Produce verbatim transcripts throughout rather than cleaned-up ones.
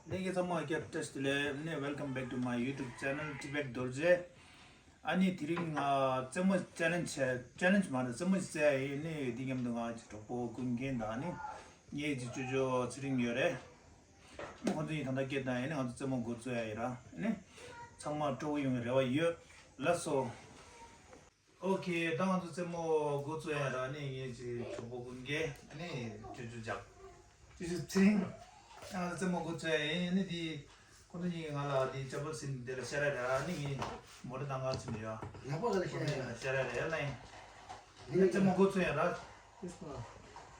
ལྷན་རྒྱས་ཚང་མ་བཀྲ་ཤིས་བདེ་ལེགས། ནས། Welcome back to my YouTube channel Tibet Dorje། ཨ་ནི་དེ་རིང་ང་རྩེད་མོ་ཅེ་ལེན་ཇི་བྱས། ཅེ་ལེན་ཇི་མ་རེད། རྩེད་མོ་ཞིག་རྩེ་ཡ་ཡིན། ནི་འདི་མཉམ་དུ་ང་གི་གྲོགས་པོ་ཀུན་མཁྱེན་དང་ནི་ངའི་གཅེན་གཅུང་ཚེ་རིང་ཡོད་རེད། ཁོང་ཚོ་གཉིས་ད་ལྟ་སྐད་བཏང་ཡིན། ང་ཚོ་རྩེད་མོ་འགོ་བཙུགས་ཡ་ཡིན་ར། ནི་ཚང་མ་སྤྲོ་པོ་ཡོང་བའི་རེ་བ་ཡོད། ལགས་སོ། ཨོ་ཁེ། ད་ང་ཚོ་རྩེད་མོ་འགོ་བཙུགས་ཡ་ར། ནི་ངའི་གཅེན་གཅུང་ཚེ་རིང་གིས། ནི་གཅེན་གཅུང་ཅག་གཅེན་གཅུང་ཚེ་རིང་། ང་ཚོ་རྩེད་མོ་འགོ་བཙུགས་ཡ་ཡིན། ནི་དེ་ཁོང་ཚོ་གཉིས་ཀྱིས་ང་ལ་དེ་ཅ་པལ་ཟིན། དེ་ལ་ཤར་ཡ་ར། ནི་ངས་མོ་ཊ་བཏང་ག་ཕྱིན་ཡོད། ལག་པ་ག་ལ་ཤར་ཡ་ར། ཤར་ཡ་ར་ཡ་ལ་ཡིན། ནི་རྩེད་མོ་འགོ་བཙུགས་ཡ་ར།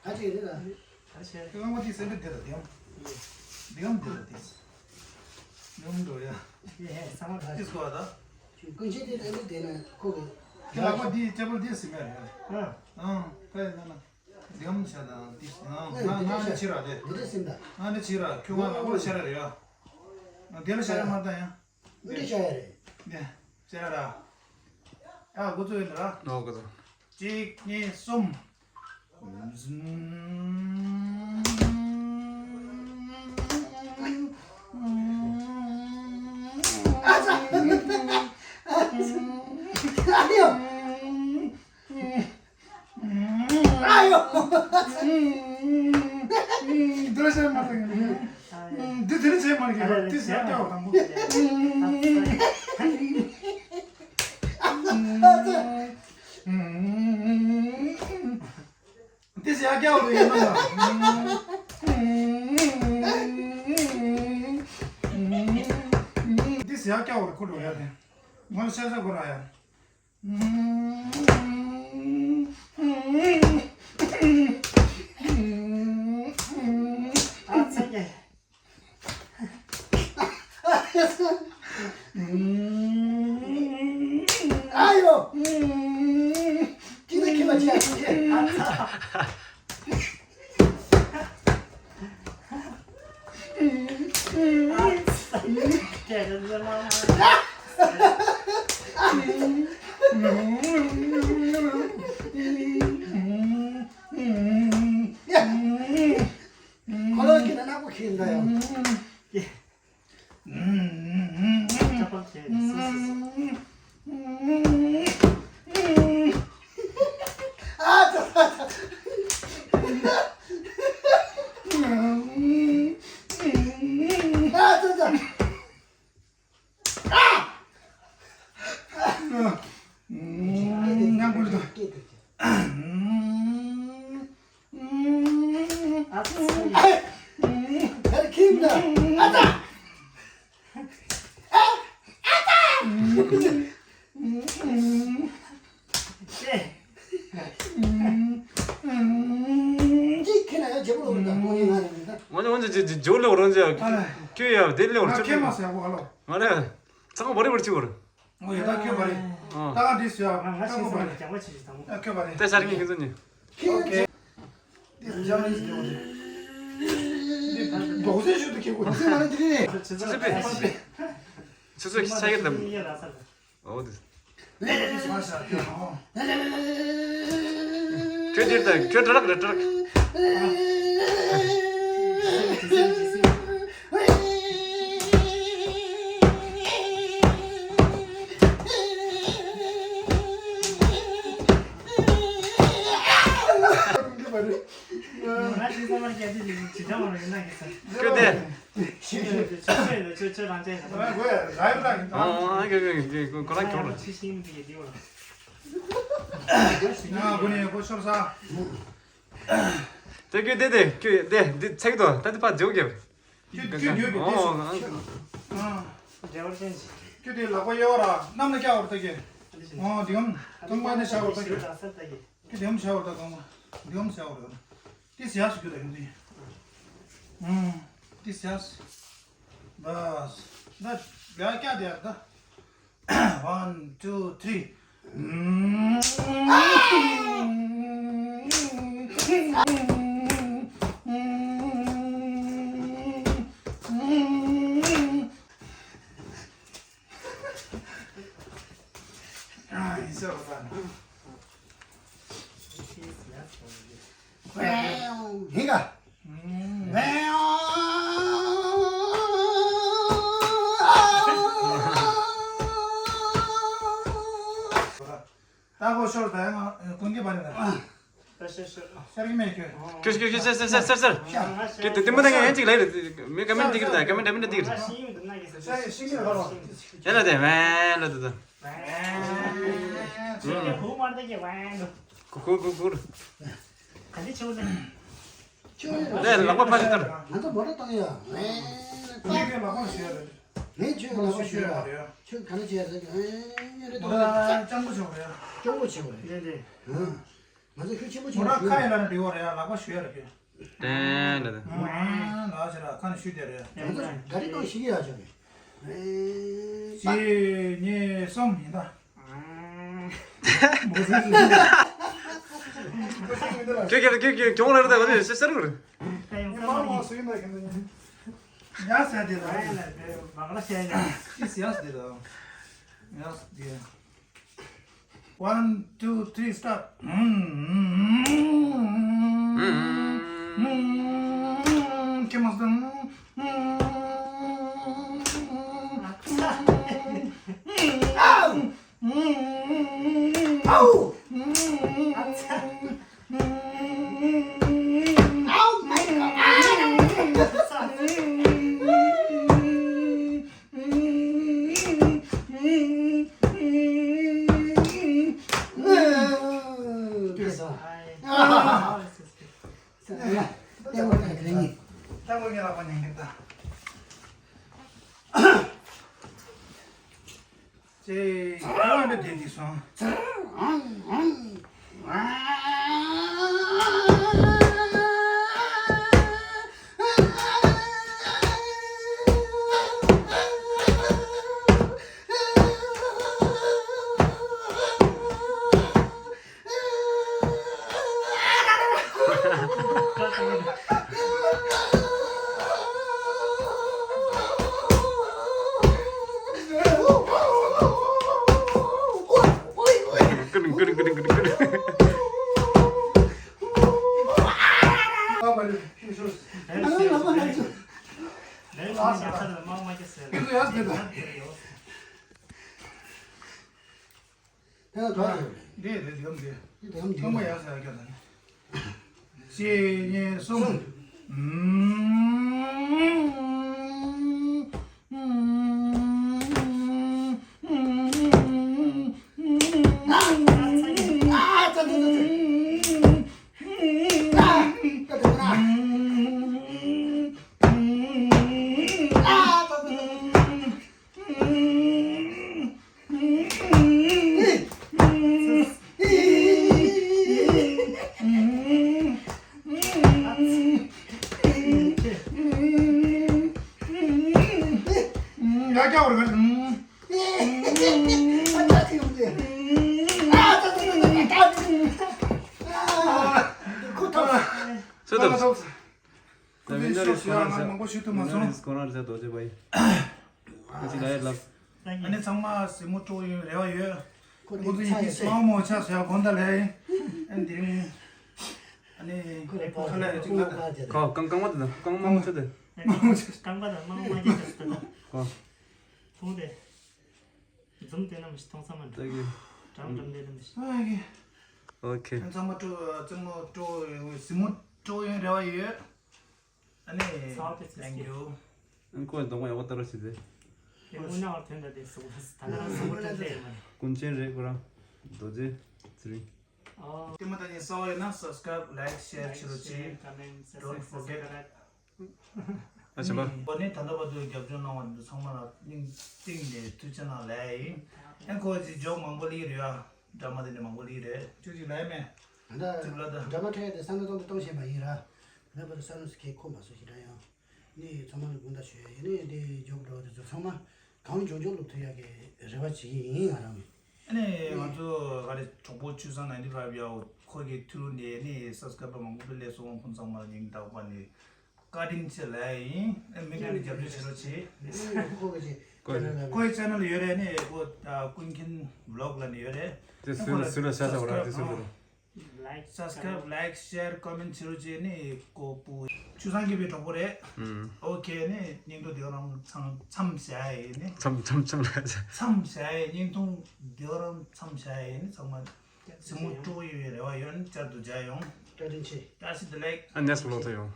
ཁ་ཅིག་རེད་ལ། ཁ་ཤས། ཁྱོད་རང་དེ་སེམས་པ་བདེ་ལ་བདེའམ། བདེའམ་བདེ་ལ་བདེ། ཡོང་འགྲོ་ཡ། ཡེ་ཧེ། ས་མ་ཁ་ཤས། ཏིས་གོ་ད། ཀུན་མཁྱེན་དེ་ཨ་ནི་བདེ་ན་ཁོ་གི། ཁྱོད་ལག་པ་འདི་ཅ་པལ་འདི་ཟིན་མ་རེད། ཨ། ཨང་། ད་ཡིན་ན་ན། བདེའམ་བྱ་དང་འདི། ཨང་། ང་ང་ནི་ཕྱི་ར་དེ། འདི་འདྲ་ཟིན་ད། ང་ནི་ཕྱི་ར། ཁྱོད་ང་ལག་པ་ཤར་ར་རེད་ཡ། ང་དེ་ལ་ཤར་ར་མ་ད་ཡ། འདི་འདྲ་ཤར་ཡ་རེད། ནས་ཤར་ར། ཨ། འགོ་བཙུགས་ཡིན་ར། ཨོ། འགོ་བཙུགས། གཅིག་གཉིས་གསུམ། ཨ་ཙ། ཨ་ཡོ། ཨ་ཡོ། འདི་ལ་ཤར་མ་ཐུབ་ཡིན། འདི་དེ་རིང་བྱས་མ་རེད། དེ་ཟེར་ཡག་བསྐྱལ་བ་དང་པོ། ཨ་ཙི། དེ་ཟེར་ཡག་བསྐྱལ་བ་རེད། ཡིན་ན་ལ། དེ་ཟེར་ཡག་བསྐྱལ་བ་རེད། ཁོ་འགྲོ་ཡ་དེ། ང་ལ་ཤར་ཤར་དགོས་ར་ཡ། ཨ་ཙི། ཨ་ཡོ། ཁྱི་ལ་ཁྱི་ལ་ཆ། ཨ་ཙ། ཁོ་ལོ་ཁྱི་ན་ནག་པོ་ཁྱི་འདྲ་ཡང་། ཨ་ཙ་ཙ་ཙ། ཨ་ཙ་ཙ། ཨ། ཉམས་པོ་འདུག་ཨ་ཙི། ཨ་ཁྱིམ་ན། ཨ་ཙ། ཨ། ཨ་ཙ། ཅིག་ཁྱེད་ན་ཡང་བྱེད་པོ་ལོག་རེད་ད། ཁོང་ཡིན་ང་རེད་ད། ང་ཚོ་ང་ཚོ་ཇོ་ལོག་རང་ཅག་ཁྱོད་ཡ་དེ་ལོག་ར། ཁྱེད་མ་ཟེར་བ་ལོ། ང་རེད། ཚང་མ་རེ་བར་ཅིག་བར། ཨོ་ཡ། ད་ཁྱོད་པ་རེད། ཨ། ད་ག་འདྲི་ཟེར་ཡ། ང་ང་ཁྱོད་ཤེས་པ་ས་རེད། ལ་རྒྱག་པ་བྱེད་ཅིག་དང་། ཨ། ཁྱོད་པ་རེད། ད་ཤར་ངེས་ཁྱེད་ཚོ་ནི། ཨོ་ཁེ། འདི་ཇ་ནི་སི་ལེའུ་རེད། འདི་རྡོག་རྫས་ཤུགས་དུ་ཁེ་གོ། རྡོག་རྫས་མ་རེད་འདི་རེད། ཆུ་ཚོད་པས། ཆུ་ཚོད་ཆ་གི་དམ། ཨོ་དེ། ཁྱོད་འདིར་དང་ཁྱོད་དྲག་རེད་དྲག་ཁྱོད་དེ། ཁྱོད་ཁྱོད་ཁྱོད་རང་ཅན། ཨ་ཨ་ཁྱོད་ཁྱོད་ཁྱོད་ཁོ་རང་ཁྱོད་རང་། དེ་ཁྱོད་དེ་དེ་ཁྱོད་དེ་འདི་ཚེག་ཏུ་ད་དེ་ཕ་ཇོ་གེ། ཁྱོད་ཁྱོད་ཉོས་པའི་ཨོ་དེ་ཨ། འབྲེལ་བར་ཅན་ཞིག་ཁྱོད་དེ་ལག་པ་གཡས་པ་ར་གནམ་ལ་བཀྱག་པར་ལྟ་གེ། ཨོ་འདི་འམ་སྟོང་པ་ནས་བཞག་པར་ལྟ་གེ། ཁྱོད་འདི་འམ་བཞག་པར་ལྟ། སྟོང་པ་འདི་འམ་བཞག་པར་ལྟ། ཏི་སི་ཡ་སུ་ཁྱོད་ལ་ཡོང་དུས། ཨུམ། ཏི་སི་ཡ་སུ། བས། ད་ཡར་བཀྱག་དེ་ཡར་ད། One, two, three. ཨ། ཡིན་ས་རོ་ད་ནི། ཧེ་ག། ཨུམ། ཧེ་ག། ཨུམ། ཨོ་ཤོར་ད་ཡང་ཀུན་གྱི་བར་ན། ཤར་གྱི་མེད་ཁྱོད། ཁྱོད་ཁྱོད་ཁྱོད་ཤར་ཤར་ཤར་ཤར་ཤར། ཁྱོད་དེ་དེ་མོ་ད་ངས་ཡན་ཅིག་ལ་ཡིན། མི་ཀ་མེན་ཏི་ཀིར་ད་ཀ་མེན་ཏི་ཀིར། ཤར་ཤིང་གི་ལ་རོ། ཡ་ལ་དེ་མེན་ལ་དེ་དེ། ཁུ་ཁུ་ཁུ་ཁུ། ག་འདི་ཆེ་བོ་ལ། ཁྱོད་ལ་ལག་པ་ཕར་ཞིག་ཐར། ང་ཚོ་མོ་ཊ་བཏང་ཡ། ངས་ཁྱོད་ལག་པ་ཞུ་ཡ་རེད། ངས་ཁྱོད་ལག་པ་ཞུ་ཡ། ཁྱོད་ག་ལ་བྱས་ཟེར་གི། ཨེ་རེད་དོ། སྤྱང་པོ་ཆེ་བ་རེད། སྤྱང་པོ་ཆེ་བ་རེད། རེད་རེད། ང་ཚོ་ཁྱོད་ཆེན་པོ་ཆེ་མོ་ཊ་ཁ་ཡ་ལ་ནི་འགྲིག་བ་རེད་ཡ། ལག་པ་ཞུ་ཡ་རེད་ཁྱོད། ཏན་ལ་ཏན། ལག་ཆེ་ར་ཁ་ནས་ཞུ་དེ་རེད། ང་ཚོ་ག་རེ་གཏོང་ཤི་གི་ཡ་ཆོག་གི། གཅིག་གཉིས་གསུམ་ཡིན་ད། ཁྱོད་ཁྱོད་ཁྱོད་ཁྱོད་གྱོང་ལ་རེད་ད་ག་ཚོད་ཤ་ཤ་རུ་རེད། ཡ་ཟེར་དེ་ད། ཅི་ཟེར་ཡ་ཟེར་དེ་ད། ཡ་ཟེར་དེ། One, two, three, start. ཅེ། ཁོ་རང་འདྲ་བསྡད་ཀྱི་སོང་། ད་ལྟ་ག་རེ་རེད། རེད་རེད། འདི་གམ་འདི། འདི་གམ་འདི། ཐོག་མ་ཡག་ས་ཡག་རྒྱ་དང་། གཅིག་གཉིས་གསུམ། ཡ་རྒྱ་བར་ག་ཨ་ད་ཁི་ཡོང་དེ། ཨ་ད་ད་ད་ད་ད། ཁོ་ཐོབ། ཚོད་ཐོབ། ད་མི་འདྲ་རེས་ཁོ་རང་ཟེར། མང་པོ་ཞུ་ཐུབ་མ་སོང་། མི་འདྲ་རེས་ཁོ་རང་ཟེར་རྡོ་རྗེ་པ་ཡིན། ད་ཅི་ལ་ཡར་ལབ། ཨ་ནི་ཚང་མ་སེམས་མོ་སྤྲོ་ཡོང་རེ་བ་ཡོད། ཁོ་ཚོ་ཡི་གེ་སི་མང་མོ་ཆ་ཟེར་གོང་ད་ལས། ཨ་ནི་དེ་རིང་ཨ་ནི་ཁོ་ཁ་ལ་ཡ་གཅིག་ལ། ཁོ་རྐང་རྐང་པ་དེ་དང་རྐང་མང་མོ་ཆ་དེ། རྐང་པ་དང་རྨང་མ་རྒྱབ་ཆ་ཟེར་ད། ཁོ། ཐུང་དེ། འཛུམ་བསྟན་ན་མི་ཤི་མཐོང་ས་མ་འདྲ། ལྟ་གི། འགྲམ་འགྲམ་བསྟན་ན་མི་ཤི། ཨ་ཀེ། ཨོ་ཁེ། ཚང་མ་སྤྲོ་ཚང་མ་སྤྲོ་སེམས་མོ་སྤྲོ་ཡོང་རེ་བ་ཡོད། ཨ་ནི། ཚའོ་དེ་ཚེ་thank you། ཨ་ཁོས་གདོང་པ་ཡག་པོ་ལྟ་རོགས་བྱེད་དེ། དེ་དངོས་གནས་བར་ཐོན་ད་དེ་སུ་ད་ག་རང་སུ་མོ་ཐོན་དེ་ཡོད་མ་རེད། ཀུན་མཁྱེན་རེད་ཁོ་རང་། རྡོ་རྗེ་ཚེ་རིང་། ཨོ། ལྟད་མོ་ལྟ་མཁན་གསར་པ་ཡིན་ན་subscribe, like, share བྱེད་རོགས་གྱིས། Comment, subscribe, subscribe། Don't forget. ཨ་ཆེན་པ། འོ་ནི་ད་ལྟ་བར་དུ་རྒྱབ་སྐྱོར་གནང་བ་འདི་ཚང་མ་ལ་སྙིང་གཏིང་ནས་ཐུགས་རྗེ་གནང་ལབ་ཡིན། ཨ་ཁོ་ཅིག་ཇོག་མང་པོ་ལི་རེད་ཨ། ཌ་ར་མ་དེ་འདྲ་མང་པོ་ལི་རེད། ཅིག་ཅིག་ལབ་ཡ་མེད། ད་ཅིག་ལབ་ད། ཌ་ར་མ་ཁྲལ་དེ་བསམ་བློ་གཏོང་དུ་གཏོང་བཞིན་པ་ཡིན་ར། ད་བར་དུ་བསམ་བློ་ཟེར་མཁན་འཁོར་མ་སོང་ཞེ་དྲག་ཡང་། ནི་ཚང་མ་ལ་སྐུ་ཟླ་ཞུ་ཡ་ཡིན་ནི་འདི་ཇོག་འགྲོ་བ་དེ་ཚོ་ཚང་མ་གང་མགྱོགས་མགྱོགས་ལོག་ཐུབ་ཡ་གི་རེ་བ་བྱེད་ཀྱི་ཡིན་ང་རང་། ཨ་ནི་ང་ཚོ་ག་རེ་གྲོགས་པོ་ཆུ་བཟང་ninety five ཡའོ་ཁོ་གི་ཐུ་རུ་ནས་ནི་སབ་སི་ཀ་རའེ་བར་མང་པོ་སླེབས་སོང་། ཁོང་ཚང་མ་ལ་སྙིང་ཐག་པ་ནས་བཀའ་དྲིན་ཆེ་ལབ་ཡིན། ཨ་མི་འགའ་ནི་རྒྱབ་སྐྱོར་བྱེད་རོགས་བྱེད། ཁོ་གི་ཅི་ཁོ་ཡི་ཁོའི་ཅེ་ནལ་ཡོད་རེད། ནི་ཁོ་ཀུན་མཁྱེན་ཝི་ལོག་ལབ་ནི་ཡོད་རེད། དེ་ཨ་ཁོ་སུ་ལ་སུ་ལ་ཤ་ཤ་བ་ར་དེ་སུ་ལ། Like, subscribe, like, share, comment བྱེད་རོགས་བྱེད། ནི་ཀོ་པུ་ཆུ་བཟང་གི་བའི་གྲོགས་པོ་རེད། ཨོ་ཁེ། ནི་སྙིང་ཐུང་དེ་རང་མཚམས་མཚམས་བྱ་ཡིན་ནི། མཚམས་མཚམས་མཚམས་ལ་བྱ། མཚམས་བྱ་ཡིན། སྙིང་ཐུང་དེ་རང་མཚམས་བྱ་ཡིན་ནི་ཚང་མ། སེམས་མུ་སྤྲོ་ཡོང་བའི་རེ་བ་ཡོད། བསྐྱར་དུ་མཇལ་ཡོང་། བཀའ་དྲིན་ཆེ། བཀྲ་ཤིས་བདེ་ལེགས། ཨ་next vlog དུ་ཡོང་།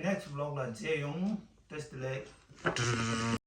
Next vlog ལ་མཇལ་ཡོང་། བཀྲ་ཤིས་བདེ་ལེགས།